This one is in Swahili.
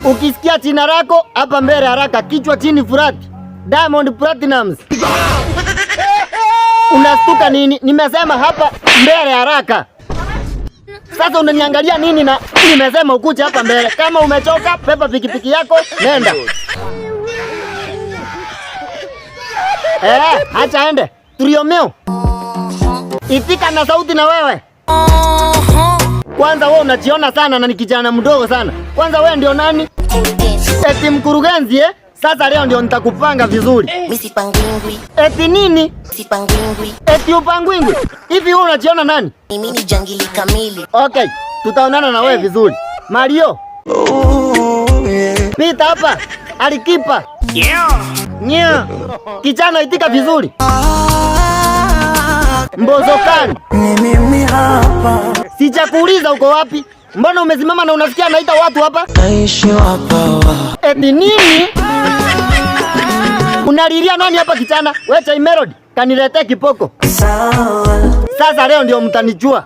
Ukisikia jina lako hapa mbele haraka, kichwa chini flat. Diamond Platnumz. Unastuka nini? Nimesema hapa mbele haraka. Sasa unaniangalia nini na nimesema ukuje hapa mbele? Kama umechoka, beba pikipiki yako, nenda. Eh, acha aende. Trio mio. Itika na sauti na wewe. Kwanza wewe unajiona sana na ni kijana mdogo sana. Kwanza wewe ndio nani? Eti mkurugenzi eh? Sasa leo ndio nitakupanga vizuri. Mimi sipangwingwi. Eti nini? Sipangwingwi. Eti upangwingwi? Hivi wewe unajiona nani? Mimi ni jangili kamili. Okay, tutaonana na wewe vizuri. Mario. Pita hapa. Alikipa. Yeah. Nya. Kijana itika vizuri. Mbozokani. Ni mimi hapa. Sijakuuliza uko wapi? Mbona umesimama na unasikia anaita watu hapa? Naishi hapa. Eti nini? Unalilia nani hapa kijana? Wewe Chai Melody, kaniletee kipoko. Sawa. Sasa leo ndio mtanijua.